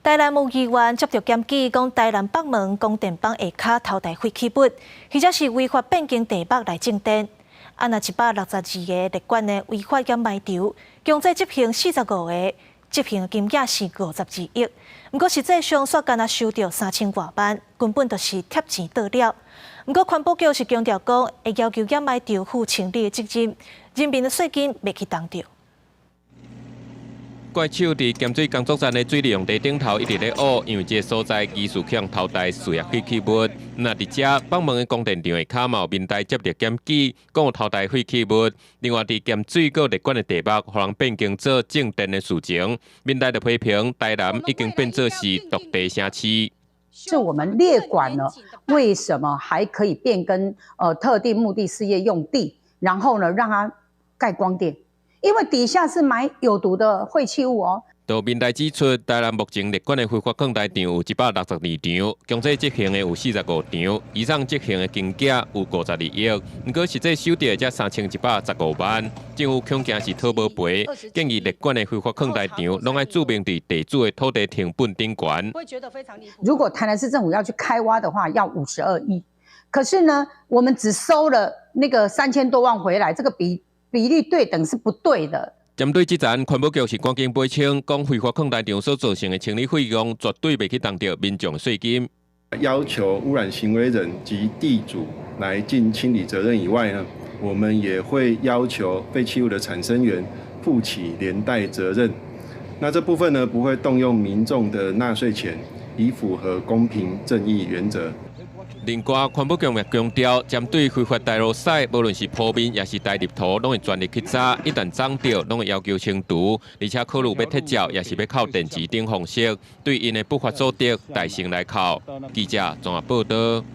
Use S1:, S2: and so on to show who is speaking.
S1: 台南有議員接著檢舉，講台南北門光電板下跤偷帶廢棄物，或者是違法變更地目來種電。啊，若162个列管的違法掩埋場，強制執行45个，執行金額是52億。毋過實際上煞干焦收著3000外萬，根本就是貼錢倒了。毋過環保局是強調講，會要求掩埋場負清理的責任，人民的稅金袂去動著。
S2: 怪手佇鹹水工作站的水利用地頂頭一直咧挖，因為這個所在疑似予人偷帶碎仔廢棄物。若佇遮北門的光電場下跤嘛有民代接著檢舉，講有偷帶廢棄物。另外佇鹹水閣列管的地目，予人變更做種電的事情，民代就批評台南已經變做是毒地城市。
S3: 是我們列管了，為什麼還可以變更特定目的事業用地，然後呢，讓它蓋光電？因為底下是埋有毒的廢棄物哦。
S2: 就民代指出，台南目前列管的非法礦台場有162場，強制執行的有45場，以上執行的金額有52億，毋過實際收著的才3115萬，政府恐驚是討無賠，建議列管的非法礦台場攏愛註明佇地主的土地成本頂懸。
S3: 如果台南市政府要去開挖的話，要52億，可是呢，我們只收了那個3000多萬回來，這個比例對等是不對的。
S2: 針對這層，環保局是趕緊澄清，講非法礦台場所造成的清理費用，絕對袂去動著民眾稅金。
S4: 要求污染行為人及地主來盡清理責任以外呢，我們也會要求廢棄物的產生源負起連帶責任。那這部分呢，不會動用民眾的納稅錢，以符合公平正義原則。
S2: 另外，環保局也強調，針對非法大路屎，無論是鋪面抑是台入塗，攏會全力去查，一旦摠著，攏會要求清除，而且考慮欲撤照，抑是欲扣電池等方式，對𪜶的不法所得，大乘來扣。記者綜合報導。